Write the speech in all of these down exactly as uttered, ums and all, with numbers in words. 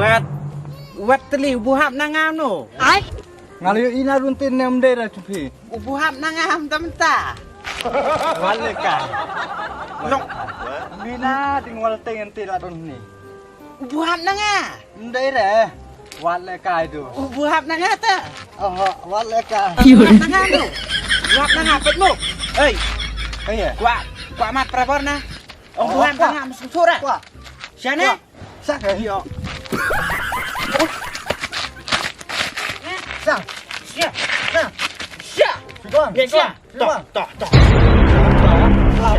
Wat, wat tylli u buh hap na nga no. Ai. Nga la ïohi na run tin ne ym dei ra chu phi. U buh hap na nga ham tam ta. Wat leh ka. Long. Mina ding wal teng ente la don ni. U buh hap na nga. Ym dei re. Wat leh ka ai du. U buh hap na nga ta. Oh, wat leh ka. U buh hap na nga no. U buh hap na nga pet mo. Ei. Ei. Kwah, kwah mat prabor na. Ong buh hap na nga mesti sura. Kwah. Sian eh? Sa ke? Ïa. Sa. Sia. Sa. Sia. Phi kong. Sia. Toh, toh, toh. Lam.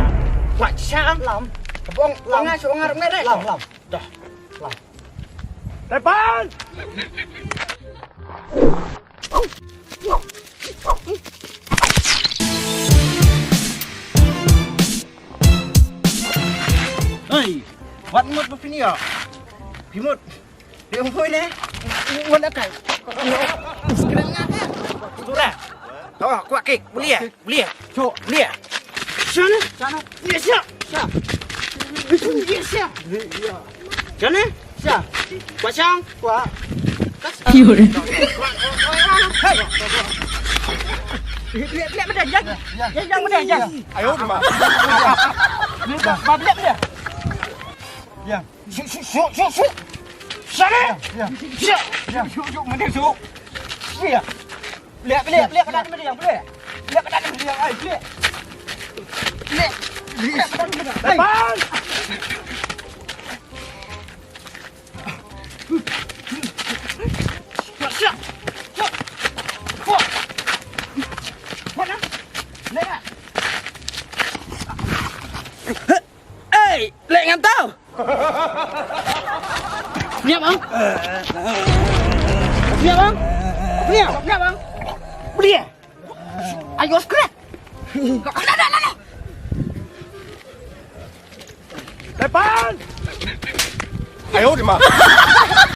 Wah, sia. Lam. Bong, lam. Nga su ngar mere. Lam, lam. Toh. Lam. Depan. Hei, wat mut ba phi ïa. Phi mut. Phi ong poi ne. Wat akai. Skren nga. Sura. Oh, kwah kik. Boleh ya? Boleh ya? Cok. Boleh ya? Sana. Sana. Yes ya. Sana. Yes ya. Sana. Sa. Kwah sang. Kwah. Kiur. Hey. Lihat, lihat benda, jangan. Jangan, jangan benda, jangan. Ayo, cuma. Lihat, lihat benda. Ya. Su, su, su, su, su. Sana. Ya. Ya. Su, su, su, mana su? Ya. Lihat, lihat, lihat benda ni, lihat, lihat. Lihat benda ni, lihat, ai, lihat. Lihat. Lihat benda ni, lihat. Ai. Bang. Ei, leh ngan tau. Niam ang. Niam ang. Niam, niam ang. Beli. Ayo, skret. Depan. Ayo, di ma.